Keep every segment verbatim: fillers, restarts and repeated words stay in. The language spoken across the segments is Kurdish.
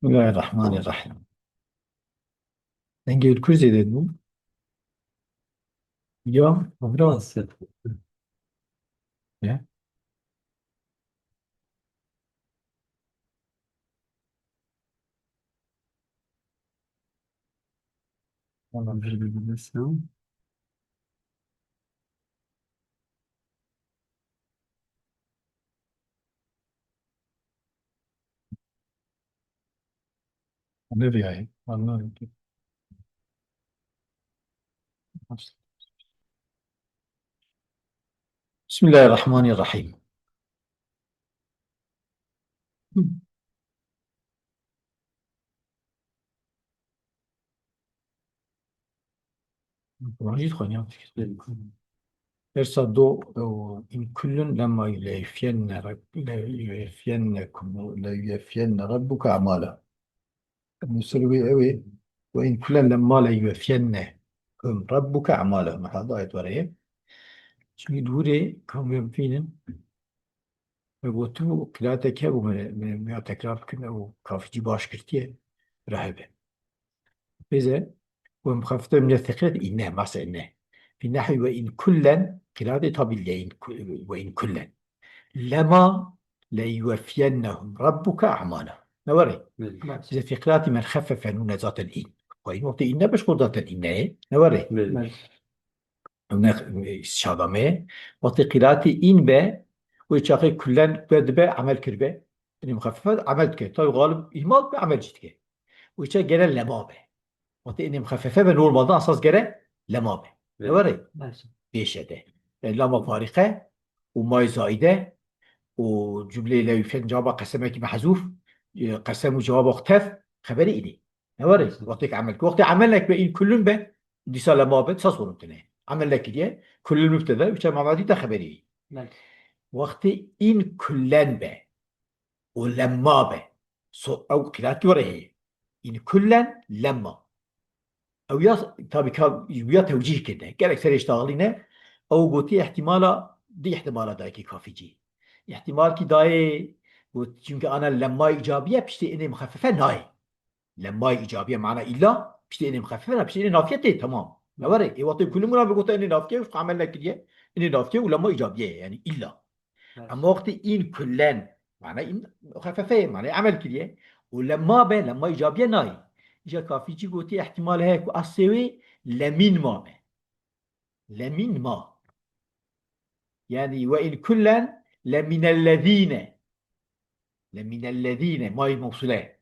Bismillahirrahmanirrahim. Dengê li ku zêde dibû? Ya, Evra. Ya. Tamam, bir, bir, bir, Nereye? Anlamadım. Bismillahirrahmanirrahim. Kur'an jî dixweniya. Dersa do, ew, in kullun lemma leyufiyenne Reb-, leyufiyenne kum-, leyufiyenne Rebbuke amale. Misal wê ew ê, ve in kullen lemma leyufiyenne kum Rebbuke amale. Meha da ayet were ye. Şimdi dûrê kamyabînin Me gotibû, qîrateke û me, me, me ya tekrar bikin, ew kafîcî baş girtiye, rehebe. Bêze, we muxefefe min seqîlet inne, mase inne. Fî nehwî ve in kullen, qîratê tabî le in ku-, ve in kullen. Lema le yuweffiyennehum Rabbuke a'mala. Ne were? Belê. Bêze fî qîratî men xefefe nûne zaten in. Ve in wextê inne beş xwe zaten inne ye. Ne were? Belê. Belê. Ew ne, şada me. Wextê qîratî în be, wê çaxê kullen be dibe, emel kiribe. Înê muxefefe emel dike. Tabi xalib îhmal be, emel jî dike. Wê çax gere lema be. Wextê înê muxefefe be, normalde esas gere lema be. Evet. Ne were? Belê. Pêşe de. E, lama farîqe û may zaîde û cumleyê lewîfen cevaba qesemekî mehzûf, e, qesem û cevaba xtef, xeberî înê. Ne were? Wextê ki emel, wextê emel nekbe in kullun be, dîsa lema be, dîsa sorun tune. Emel nekiriye, kullun mübteda, üçe mabadî de xeberî. Belê. Wextê in kullen be, û lemma be. So, ew qîratî were heye. In kullen lemma. Ew ya, tabi ka, ya tewcîh kirine. Gerek serê ji taxlîne, ew gotiye ihtimala, di ihtimala dayikî kafîcî. İhtimal ki dayê, got, çünkü ana lemma icabiye, piştê inê muxefefe nayê. Lemma îcabiye mana illa, piştê inê muxefefe ne, piştê inê nafiye tê, tamam. Ne were? Ê wextê kulî mura bi gote inê nafiye, û amel nekiriye. Inê nafiye û lemma îcabiye ye, yani illa. Evet. Ama wextê in kullen, mana in muxefefe ye, mana amel kiriye. Û lemma be, lemma îcabiye nayê. Îca kafîcî gotiye, ihtimal heye ku aslê wê lemîn ma be. Lemîn ma. Yani ve in kullen leminellezîne. Leminellezîne. May mewsule.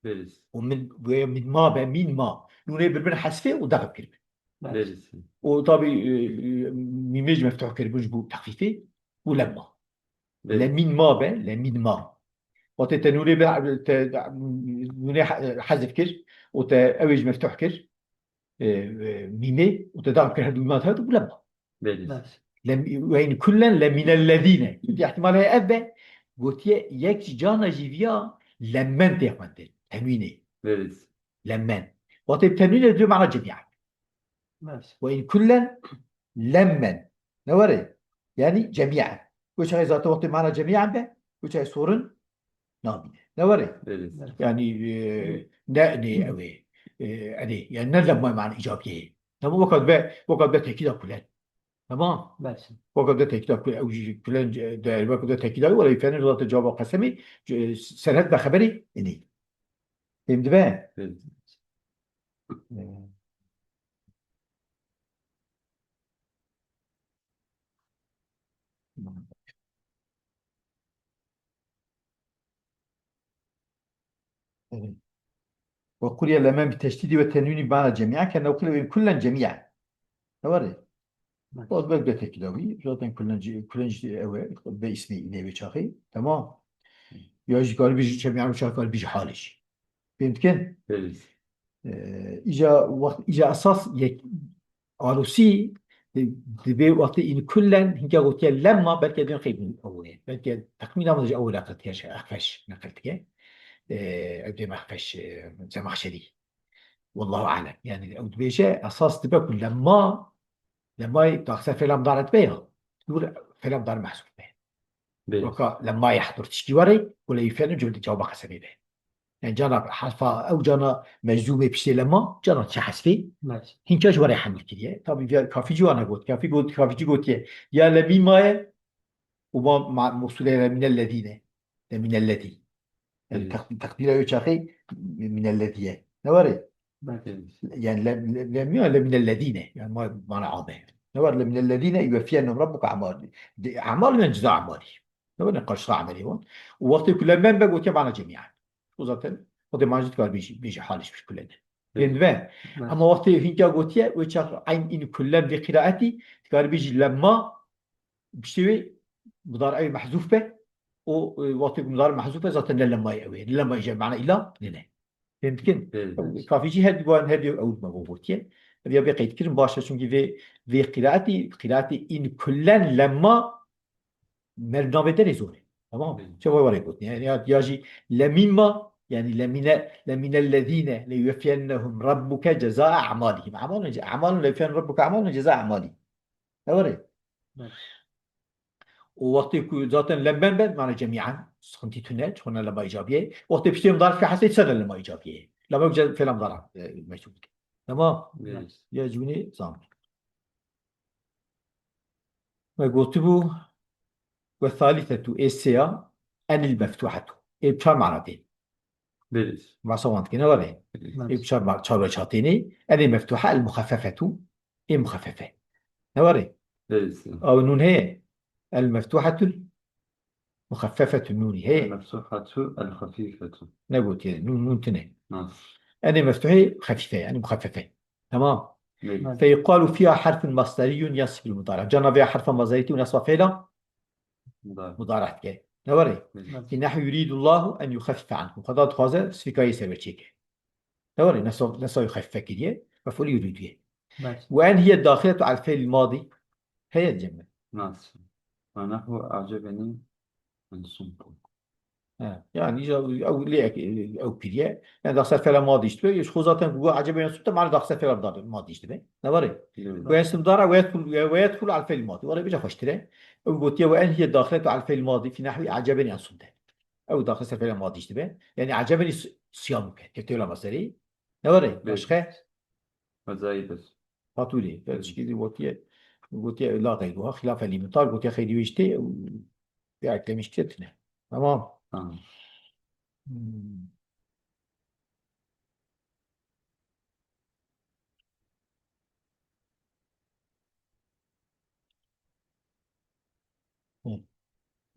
Beriz. Û min, ve min ma be, min ma. Nûnê birbir hesfê û dexib kiribin. Beriz. Û tabi, e, e, mîmê jî meftuh kiribin ji bo texfîfê û lemma. Beriz. Lemîn ma be, lemîn ma. Wextê te nûnê be, te, nûnê he-, hezif kir û te ew ê jî meftuh kir. e, e, mîmê û te dam kir her du mîma te bû lemma. Belê. Bes. Lem-, ve in kullen leminellezîne. Gotiye ihtimal heye ev be. Gotiye yek ji cana jî viya lemmen tê xwendin. Tenwînê. Belê. Lemmen. Wextê bi tenwînê dibe mana cemîa. Bes. Ve in kullen lemmen. Ne were? Yani cemîa. Wê çaxê zaten wextê mana cemîa be. Wê çaxê sorin nabîne. Ne were? Belê. Yani, e, ne, ne ew ê. E, yani, yani ne lemmay mana îcabiyê. Tamam, weka dibe, weka dibe tekîda kulen. Tamam. Belê. Weka dibe tekîda kulen, ew jî kulen, e, de, weka dibe tekîda, wela fene zaten cevaba qesemî, e, serhet be xeberî, yani. Fêm dibe? Belê. E. Evet. Ve quriye lemen bi teşdîdî ve tenwînî mana cemîa ke newqile ve kullen cemîa. Ne were? Evet. O belki de tekîda wî. Zaten kullen ci-, kullen ci ewe be ismi nêvê çaxî. Tamam. Ya jî karibî ji cemîa û çaxî karibî ji halê jî. Fêm dikin? Belê. Ee, îca wext, îca esas yek, Alusî, e, dibê wextê in kullen, hinka gotiye lemma, belke dibên xeybûn ew ê. Belke texmîna min ji ew neqil dike, ji Exfeş neqil dike. E, ew dê Exfeş, e, Zemexşerî. Wallahu alem. Yani ew dibêje, esas dibe ku lemma, lemmayê taxse felam dare dibe ya. Dûr felam dare mehsûb be. Belê. Weka lemma yehdur tiştî were, ku le yufenu cevdi cevaba qesemê be. Yani cana herfa, ew cana meczûmê piştê lema, cana çi hesfê? Hînka ji were hemil kiriye. Tabi vîya kafî cî wana got. Kafî got, kafî cî gotiye. Ya lemî maye, û ma, ma, mewsûlê lemîne lezîne. Lemîne lezî. Yani teq-, teqdîra wê çaxê minellezî ye. Ne were? Yani le, le, lemî ya lemîne lezîne. Yani ma, mana ame. Ne were lemîne lezîne yuweffiyennehum rabbuke a'mal. De, a'mal yani ceza a'malî. Ne were karşılığı ameli wan. Û wextê ku lemmen be gotiye mana cemî'an. O zaten o da mana dikar bêjî, bêjî haliş bir kullen. Fehmî be. Ama wextê hînka gotiye, wê çax eyn in kullen vê qiraetî, dikar bêjî lemma, piştî wê mudarê mehzûf be. O, e, wextê ku mudarê mehzûf be, zaten ne lemmayê ew ê. Ne lemmayê je, mana îla, ne ne. Fehmî dikin? Kafî cî her diwan, her diw ew me bo gotiye. Ev ya bê qeyd kirin baş e, çunkî vê, vê qiraetî, qiraetê in kullen lemma, meriv navê derê zor e. Tamam. Çawa were gotin? Yani ya, ya jî lemîma, yani lemîne, lemîne lezîne leyuweffiyennehum rabbuke cezaa a'malihim. A'malun, a'malun leyuweffiyennehum rabbuke a'malun cezaa a'malihim. Ne were? O wextê ku zaten lemben ben, mana cemî'an, sıkıntı tune, çona lema îcabî ye. Wextê piştê mudar fî hesê, sana lema îcabî ye. Lema ce-, fela mudara, e, mecbûr. Tamam. Ya cûnê zan. Me gotibû, we thalîthetu, ê sêya, enil meftuhetu. Ê bi çar mana tên. Masa wan dikine were. Ê bi çar ma-, çar we çatênê. Enil meftuhe, el muxeffefetu. Ê muxeffefe. Ne were? Ew nûn heye. El meftuhetul muxeffefetu nûnî heye. Meftuhetu el xefîfetu. Ne gotiye, nûn, nûn tune. Enê meftuhê xefîfe, yani muxeffefe. Tamam. Feyuqalu fiha harfun masdariyun yasiful mudara. Cana veya harfa masdarî tê û nasba fêla mudara dike. Ne were? Fi nahwi yuridullahu en yuxeffife ankum. Xweda dixwaze sifîkayê ser we çêke. Ne were? Nesa, nesa yuxeffife kiriye. Mef'ulî yuridu ye. Ve en hiye daxiletu al fiil madi. Heye cemle. Nas. Ve nahwu acebeni en sumtu. He, yani îca ew lê ek-, ew kiriye. Yani daxse fela madî işte be. Ji xwe zaten ku ecebe yan sumte, mane daxse fela madî işte be. Ne were? Ve en sumdara ve yedhul, ve yedhul al fiil madi. Were bêje xweştir e. Ew gotiye ve en hiye daxiletu al fiil madi fi nahwi ecebe yan sumte. Ew daxse fela madî işte be. Yani ecebe ni s-, siyam ke. Kefte yola maseri. Ne were? Başka? Ve zayid. Hatûrê, belçikî dî gotiye, gotiye la xeyruha, xilafe lî mutar, gotiye xeyrî wê jî tê, û ya eklemî jî tê tune. Tamam. Tamam. Hmm. Hı.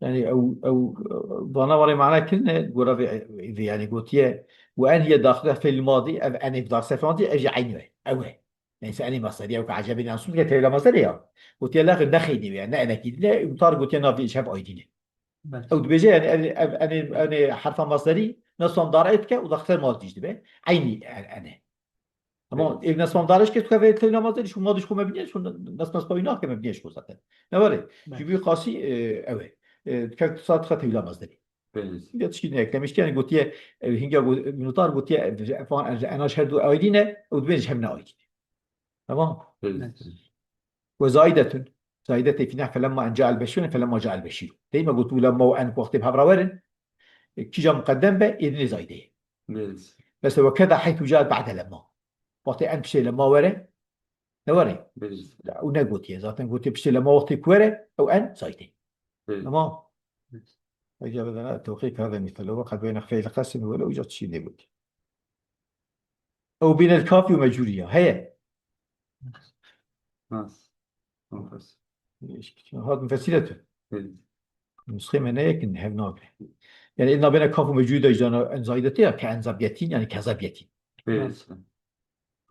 Yani ew, ew, vana warê mana kirine, gora vê, vê yani gotiye, ve en hiye daxile fil madi, ev enê daxile fil madi, ev jî eynî we. Ew e. Neyse, enê masderiye, ew ke ecebê ne ansûn ke tevla masderiye ya. Gotiye la ne xeynî we, ne enekî, ne mutar gotiye navê îş hev aydîne. Belê. Ew dibêje, yani ev, ev, enê, enê herfa masderî, ne son dar etke, û daxile madi jî dibe. Eynî en-, enê. Ama ev nesvan darış ke tu kevê tevla mazderi, şu madiş xo me biniye, şu nas nas payı nak me biniye şu zaten. Ne var? Belê. Çünkü qasî, e, ewe. E, kek tu saat xat tevla mazderi. Belê. Ya tişkî ne eklemiş ki, yani gotiye, e, hinga go-, notar gotiye, e, fan, e, enaş her du aydine, ew dibêj hem ne aydine. Tamam? Belê. Ve zaidetun. Zaidete fî neh felemma en ca'el beşîr, felemma ca'el beşîr. Değil mi? Gotu lemma ve en wextê bi hev re werin. E, kîja muqeddem be, êdinê zaîdeyê. Belê. Mesela, ve keza heythu caet ba'de lemma. Wextê en piştê lemma were, ne were? Belê. Û ne gotiye. Zaten gotiye piştê lemma wextê ku were, ew en zaîdeyê. Belê. Tamam. Belê. Ege bedena tewqîf hada mîsal. Ve qed beyne fiil qesm wele uca tişî nêgotiye. Ew bînel kafî û mecûrî ya. Heye. Nas. Mufes-, Hat mufessiletun. Evet. Nusxê me ne yekin, hev nake. Yani êdina bêne kaf û mecûrî de jî dana en zaîdetê ya, ke en zabiyetîn, yani ke zabiyetîn. Evet.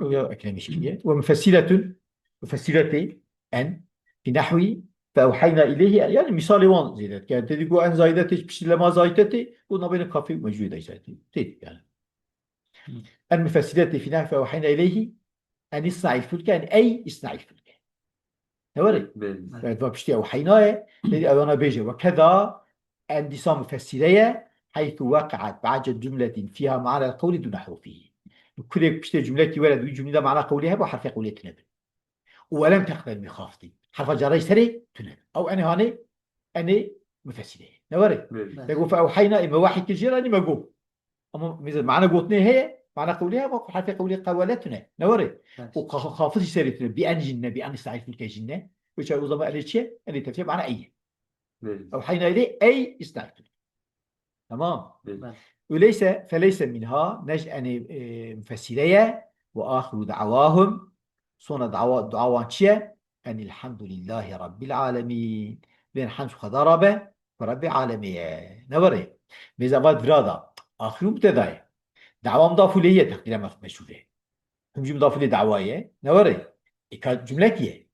Ew ya eklemiş kiriye. Ve mufessiletun, mufessiletê en, fi nahwi, fe ewheyna ileyhi, yani misalê wan zêde. Yani tê dî ku en zaîdetê, piştî lema zaîdetê, û nabêne kafê û mecûrî de zaîdetê. Tê yani. Hı. En mufessiletê fî nahwi fe ewheyna ileyhi, en isna'il fulke, en ey isna'il fulke. Ne were? Belê. Evet, va piştî ewheyna ye, dedi evana bêje. Ve keza en dîsa mufessile ye, heythu weqe'et ba'de cumletin fîha ma'nel qewli dûne hurufî. Kurê piştê cumlekî were, di wî cumlî de mana qewlê hebe, herfê qewlê tune bin. Û welem teqbel mixaftî. Herfa carayî serê tune bin. Ew enê hanê, enê mufessile ye. Ne were? Belê. Te got fe ewheyna, ê me wehî kir jê re, enê me got. Ama mesela mana gotinê heye, mana qewlê heye, ama herfê qewlê qewale tune. Ne were? Evet. O ka-, xafid jî serê tune. Bi en jî ne, bi en istaîfûke jî ne. Wê çax o zaman enê çi ye? Enê tefsîr mana ey ye. Evet. Ew heyna ilê ey istaîfû. Tamam. Evet. Öyleyse, feleyse minha, ne ji enê, e, mufessîre ye, ve axiru da'wahum, sona dawa, dua wan çi ye? Enilhamdulillahî Rabbil alemin. Bên hemd Xweda ra be, ku Rabbê alemê ye. Ne were? Mêze va vira da. Axiru mubteda ye. Dawa mudafû leyhî ye, teqdîra me-, meşhûr e. Hûn jî mudafû lê dawa ye. Ne were? Ê ka cumlek ye.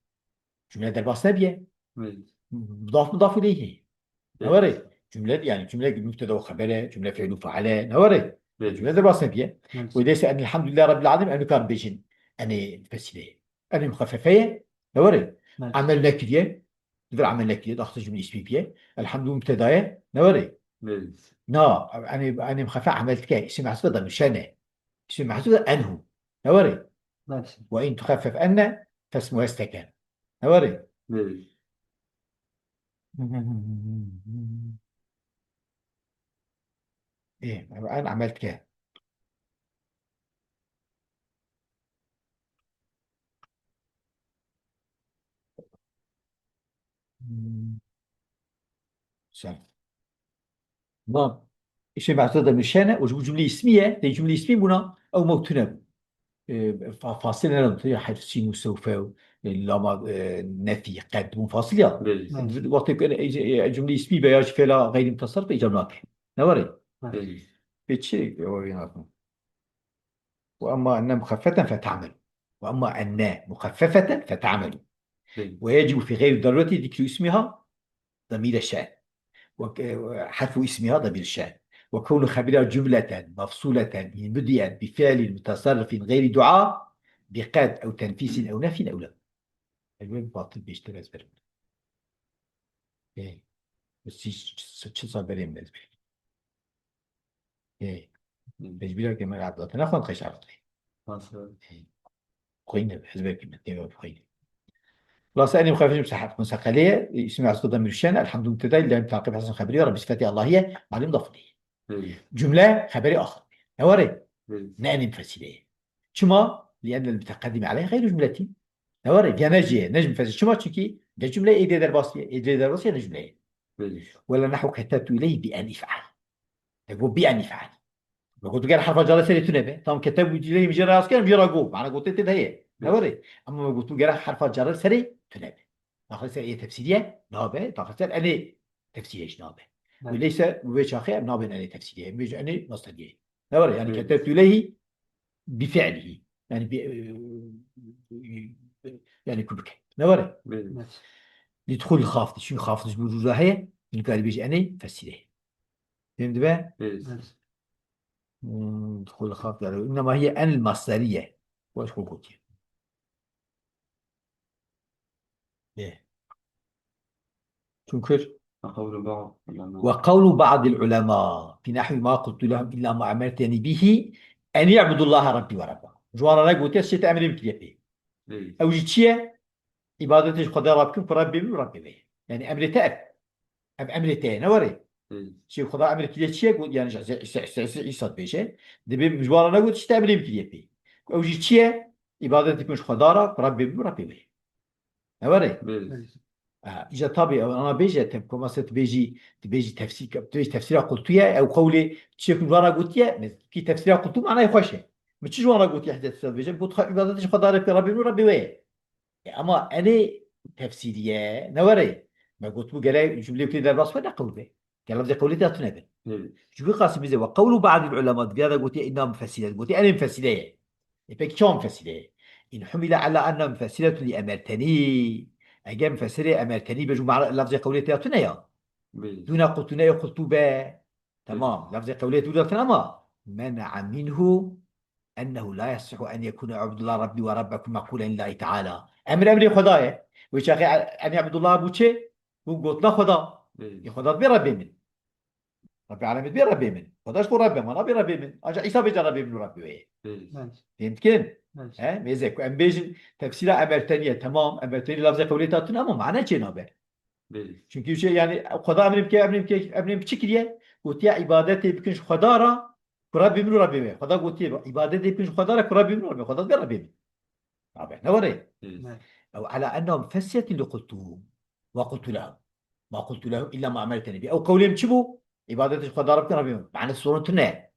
Cumle derbas nebiye. Evet. Mudaf mudafû leyhî. Ne were? Cumle, yani cumle mubteda û xeber e, cumle fiil û fail e. Ne were? Evet. Cumle derbas nebiye. Evet. Wê dêse enilhamdulillah Rabbil alemin, em nikarin bêjin. Enê mufessîre ye. Enê muxeffefe ye. Ne were? Evet. Emel nekiriye. Divir emel nekiriye. Daxte cumle ismî biye. Elhamdu mubteda ye. Ne were? Evet. Na, enê, enê muxeffefe emel dike. Îsim mehzûf de nuşene. Îsim mehzûf de enhu. Ne were? Evet. Ve in tuxeffef enne fesmuhe steken. Ne were? Evet. Ê, en emel dike. Sen. Ma îsim mehzûf de nuşene, û ji bo cumlê îsmî ye, tê cumlê îsmî bûna, ew mewtune bû. E, fa-, fasile ne, ya herf sîn û sewfe û, e, lama, e, nefî, qed bûn fasil ya. Belê. Belê. Wextê ku, e, e, cumlê îsmî be ya jî fêla xeyrî mutasarrif îcab nake. Ne were? Belê. Pê çi? Ew ê nakin. Ve emma enne muxeffeten fete'melu. Ve emma enne muxeffefeten fete'melu. Belê. Ve yecibu fî xeyrî darureti zikru ismiha damîre şe'n. Ve, e, herfu ismiha damîre şe'n. Ve kewnu xebira cumleten mefsuleten min mudiyen bi fi'lin mutasarrifin xeyrî dua bi qed ew tenfîsin ew nefyin ew la. Elbet batil bêjtir ez berim. Ê, çi, çi, çi saberê min ez berim. Ê, pêşbîra ke me Ebdullah te nexwend xeşa xwendê. Nasıl? Ê, xwîne, ez belkî me têve xwîne. Xulasa enê muxeffefin museqelê ye, îsim mehzûf de mirşen, elhamdu mubteda, îl daim taqib hesen xeberiye, Rabbi sifetê Allahî ye, alim dafilê ye. Hı. Cumle xeberê axir. Ne were? Hı. Ne enê mufessîre ye. Çima? Li ennel muteqeddîm aleyh xeyru cumletî. Ne were? Gene jî ye. Ne ji mufessîr. Çima? Çünkü ne cumle êdî derbas ye. Êdî derbas ye, ne cumle ye. Hı. Wela nehwu ketebtu ileyhi bi en if'al. Te got bi en if'al. Me got gere herfa carê serê tune be. Tam ketebtu ileyhi min jê re rast kirin, min jê re got. Mana gotê tê de heye. Ne were? Ama me got gere herfa carê serê tune be. Daxil ser ê tefsîriye nabe, daxil ser enê tefsîriye jî nabe. Evet. Öyleyse wê çaxê em nabên enê tefsîriye. Em bêjin enê masteriye. Ne were? Yani, evet, ketebtu ileyhi bi fi'lihi. Yani bi, e, yani ku bike. Ne were? Evet. Evet. Li duxul xafid. Çünkü xafid ji bo rû re heye. Nikarî bêjî enê tefsîriye. Fêm dibe? Evet. Evet. Hmm, duxul xafid. Yani, innema hiye enil masteriye. Weş xwe gotiye. Ê. Çûn kir. وقول بعض العلماء. وقول بعض العلماء في نحو ما قلت لهم إلا ما أمرتني به أن اعبدوا الله ربي وربكم. Ji wan re negotiye, şê te emrê min kiriye pê. Ê. Ew jî çi ye? Îbadetê ji Xwedê re bikin, ku Rebbê min û Rebbê we ye. Yani emrê te ev. Ev emrê te ye, ne were? Hı. Çi Xweda emrê kiriye çi ye? Got, yani, ji Îsa, Îsa, Îsa, Îsa dibêje. Dibê ji wan re negot, işte emrê min kiriye pê. Ew jî çi ye? Îbadetê bikin ji Xweda re, Rebbê min û Rebbê we ye. Ne were? Belê. Ha, îca tabî, ew ana bêje, tem, koma se tu bêjî, tu bêjî tefsîr, tu bêjî tefsîra qultû ye, ew qewlê çi ye ku ji wan re gotiye, me kî tefsîra qultû manayê xweş e. Min çi ji wan re gotiye, hizê tefsîra dibêje? Got, xwe, îbadetê ji Xweda re bike, Rebbê min û Rebbê we ye. E, ama enê tefsîrî ye, ne were? Me gotibû gere cumleyê ku tê derbas be ne qewl be. Gel lafzê qewlê tê tune be. Evet. Ji wî qasî bize we qewlu ba'dil ulema di vêya de gotiye inna mufessîre, gotiye enê mufessîre ye. E, peki çawa mufessîre ye? In humile ala enna mufessiretun li emertenî. Eger mufessirê emertenî be, ji mana lafzê qewlê tê tune ya. Evet. Dûna qultû ne ê qultû be. Tamam. Lafzê qewlê tu dilatin ama mena'a minhu ennehu la yasihhu en yekuna Abdullah Rabbi ve Rabbekum mequlen lillahi Teala. Emir emrê Xweda ye. Wê çaxê en Abdullah bû çi? Bû gotina Xweda. Belê. Ê Xweda dibê Rebbê min. Rebbê alemê dibê Rebbê min. Xweda ji xwe Rebb e, ma nabê Rebbê min. Ancak Îsa bêje Rebbê min û Rebbê we ye. Belê. Belê. Fêm dikin? Belê. He? Mêze ku em bêjin tefsîra emertenî ye. Temam, emertenî lafzê qewlê te tune ama mane çê nabe. Belê. Çünkü şey, yani, Xweda emrê bike, emrê bike, emrê çi kiriye? Gotiye îbadetê bikin ji Xweda re, Ku Rebbê min û Rebbê wê. Xweda gotiye, îbadetê pênc Xweda re ku Rebbê min û Rebbê, Xweda dibe Rebbê min. Nabe, ne were? Ew ala ennehum fesiyetî li qultu. Ma qultu lehum. Ma qultu lehum illa ma emerteni bi. Ew qewlê min çi bû? Îbadetê ji Xweda re bikin, Rebbê min. Mane sorun tune.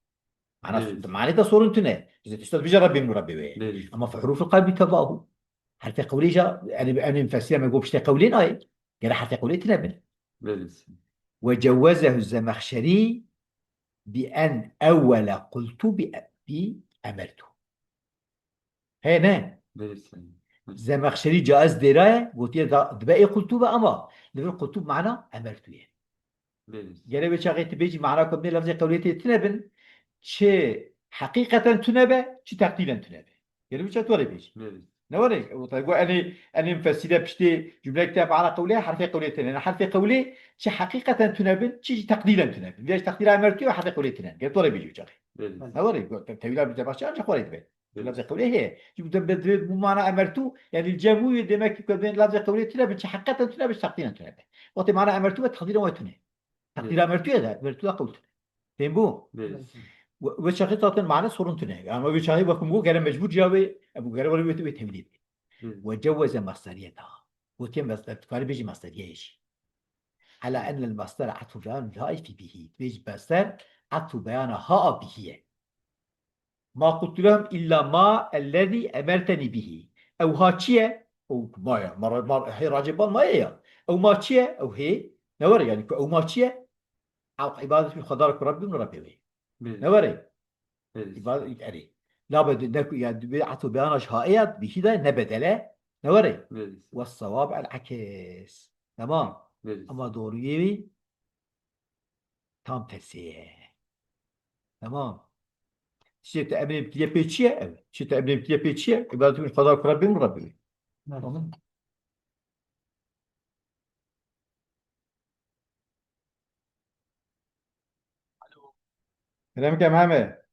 Mane, mane de sorun tune. Ji tişta dibêje Rebbê min û Rebbê wê. Ama fi hurufil qelbi tebahu. Herfê qewlê ja, yani, yani mufessire me got piştê qewlê nayê. Gere herfê qewlê tune bin. Ve cewwezehu Zemexşerî bi en ewwele qultu bi, bi emertu. He ne? Zemexşerî caiz dêra ye, gotiye da, dibe ê qultu be ama li vir qultu mana emertu ye. Gere wê çaxê tu bêjî mana ku bê lafzê qewlê tê tune bin, çi heqîqeten tune be, çi teqdîren tune be. Gere wê çax tu were bêjî. Ne were? Wexta ku enê, enê mufessire piştê cumleyek te mana qewlê, herfê qewlê tune. Herfê qewlê çi heqîqeten tune bin, çi jî teqdîren tune bin. Vêya jî teqdîra emertu ye, herfê qewlê tune. Gere tu were bêjî wê çaxê. Ne were? Te-, tewîla bi te başçe ancak xwarê dibe. Lafzê qewlê heye. Çünkü dem be divê bu mana emertu, yani cem wî demek ki ben lafzê qewlê tune bin, çi heqîqeten tune bin, çi teqdîren tune bin. Wextê mana emertu ve teqdîren wê tune. Teqdîra emertu ye de, emertu da qewl tune. Fêm bû? Ve, ve çaxê zaten mane sorun tune. Yani ve çaxê wekî min got, gere mecbur ciya wê, e, bu gere were wê, wê tewilî bi. Ve cewweze masderiyeta. Gotiye masder, tu karî bêjî masderiye jî. Ala ennel masder atfu beyan laifi bihi. Bêjî masder atfu beyana ha bihi ye. Ma qultu lehum illa ma ellezî emerteni bihi. Ew ha çi ye? Ew ma ye. Ma, ma, hê racê bal ma ye ya. Ew ma çi ye? Ew hê. Ne were yani ku ew ma çi ye? Ew îbadet min Xweda re ku Rebbê min û Rebbê wê. Ne were? Îbadet, erê. Labe de, ne ku, ya, dibê eto beyana ji ha ya, bihî de ne bedele. Ne were? Ve sewab el akis. Tamam. Ama doğruyu wî tam tersê ye. Tamam. Çi te emrê min kiriye pê çi ye? Evet. Çi te emrê min kiriye pê çi ye? Îbadet min Xweda ku Rebbê min Rebbê wê. Tamam. Kerem ke Mehmet.